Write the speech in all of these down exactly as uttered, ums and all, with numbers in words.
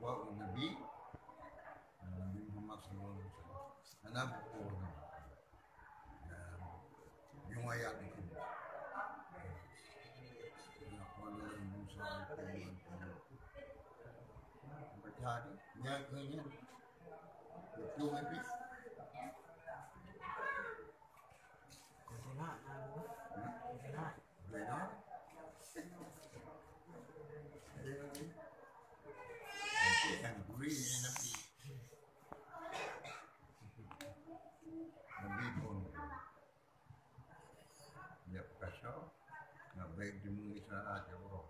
Wa Nabi, Nabi Muhammad sallallahu alaihi wasallam. Ana buku ni. Ya, yang ayat itu. Ya, qala Musa alaihi salam. Baca ni, ya, kayaknya. Betul, Nabi. Betul, nak. Betul, nak. Nabi pun dia perkasa, nak baik jemu Isra jawab.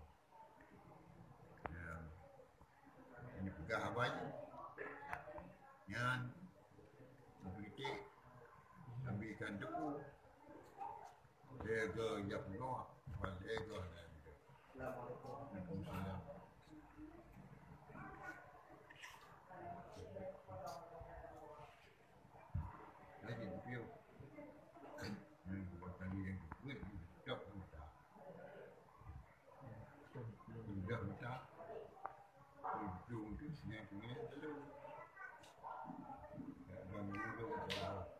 Ya. Ini peugah haba nyan. Nyan, Nabi kan teupeu. Lhèe goe jak peunoh, ban lhèe goe lom. Waalaikumsalam. Lagi piôh. Yang buat tadi yang buat, yang tetap buta. Sudah buta. Ujung tu senyap-senyap tu. Tak ada mula usaha.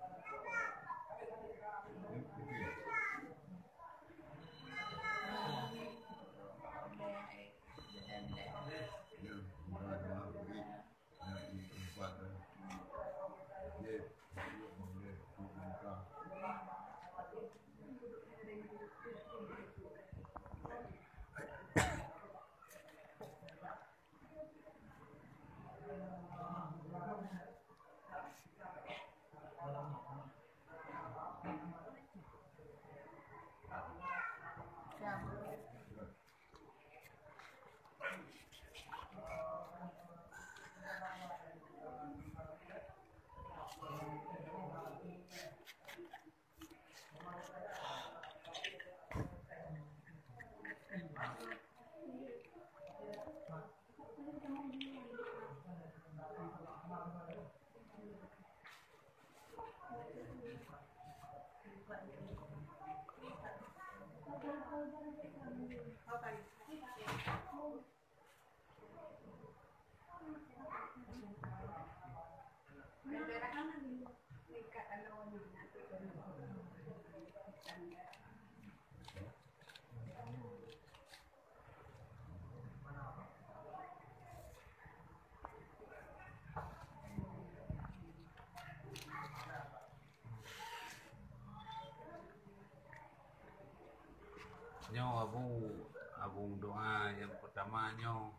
Ya, bukan maaf, ya, ini tempat, ya. Ya, ya, ya, ya. Nyoe Abu, Abu doa nyang pertama nyoe.